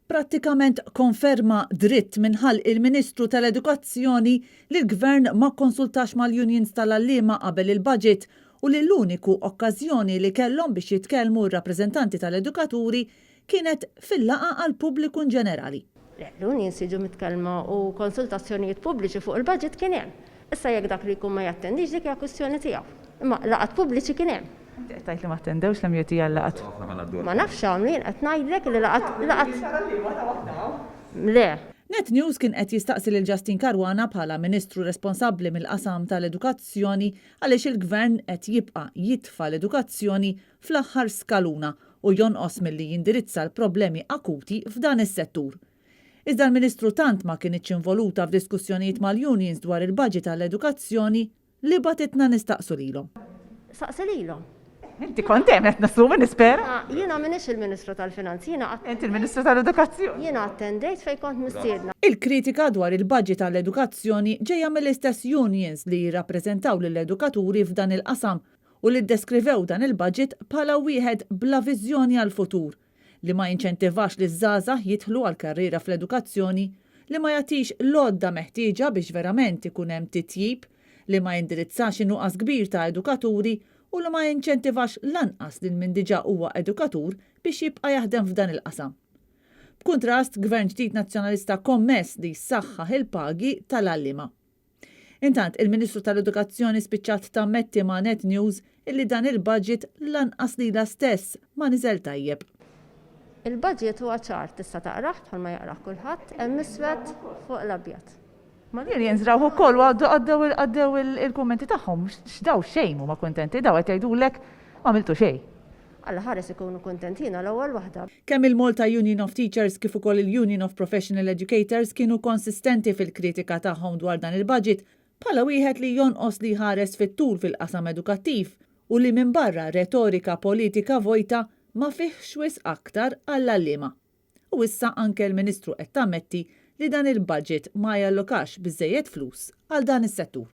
Prattikament konferma dritt minn ħalq il-Ministru tal-Edukazzjoni li l-Gvern ma kkonsultax mal-unions tal-għalliema qabel il-budget u li l-uniku okkażjoni li kellhom biex jitkellmu r-rappreżentanti tal-edukaturi kienet fil-laqgħa għall-pubbliku inġenerali. Le, l-unions jiġu mitkellma u konsultazzjonijiet pubbliċi fuq il-budget kien hemm. Issa jekk dak li jkun ma jattendix dik hija kwistjoni tiegħu. Imma laqgħat pubbliċi kien hemm. Inti qed tgħid li ma attendewx l-MUT għal-laqgħat? Ma nafx x'għamlu, jien qed ngħidlek li laqgħat laqgħat Le. Net News kien qed jistaqsi lil Justyne Caruana bħala Ministru responsabbli mill-qasam tal-edukazzjoni għaliex il-Gvern qed jibqa' jitfa' l-edukazzjoni fl-aħħar skaluna u jonqos milli jindirizza l-problemi akuti f'dan is-settur. Iżda l-Ministru tant ma kinitx involuta f'diskussjonijiet mal-unions dwar il-budget għall-edukazzjoni li bagħtitna nistaqsu lilhom. Saqsi lilhom. Inti kont hemm qed nassumi nispera. Jiena m'iniex il-Ministru tal-Finanzi, jiena Inti il-Ministru tal-Edukazzjoni. Jiena attendejt fejn kont mistiedna. Il-kritika dwar il-budget għall-edukazzjoni ġejja mill-istess unions li jirrappreżentaw lill-edukaturi f'dan il-qasam u li ddeskrivew dan il-budget bħala wieħed bla viżjoni għall-futur, li ma jinċentivax liż-żgħażagħ jidħlu għal karriera fl-edukazzjoni, li ma jagħtix l-għodda meħtieġa biex verament ikun hemm titjib, li ma jindirizzax in-nuqqas kbir ta' edukaturi u li ma jinċentivax lanqas lil min diġà huwa edukatur biex jibqa' jaħdem f'dan il-qasam. B'kuntrast, Gvern ġdid Nazzjonalista kommess li jsaħħaħ il-pagi tal-għalliema. Intant, il-Ministru tal-Edukazzjoni spiċċat tammetti ma' Net News illi dan il-budget lanqas lilha stess ma niżel tajjeb. Il-budget huwa ċar, tista' taqrah bħalma jaqrah kulħadd, hemm iswed fuq l-abjad. Ma l-unions rawh ukoll u għaddew għaddew il-kummenti tagħhom. X'daw xejn huma kuntenti, daw qed jgħidulek m'għamiltu xejn. Alla ħares ikunu kuntenti, jiena l-ewwel waħda. Kemm il-Malta Union of Teachers kif ukoll il-Union of Professional Educators kienu konsistenti fil-kritika tagħhom dwar dan il-budget bħala wieħed li jonqos li jħares fit-tul fil-qasam edukattiv u li minbarra retorika politika vojta ma fihx wisq aktar għall-għalliema. U issa anke l-Ministru qed tammetti li dan il-budget ma jallokax biżżejjed flus għal dan is-settur.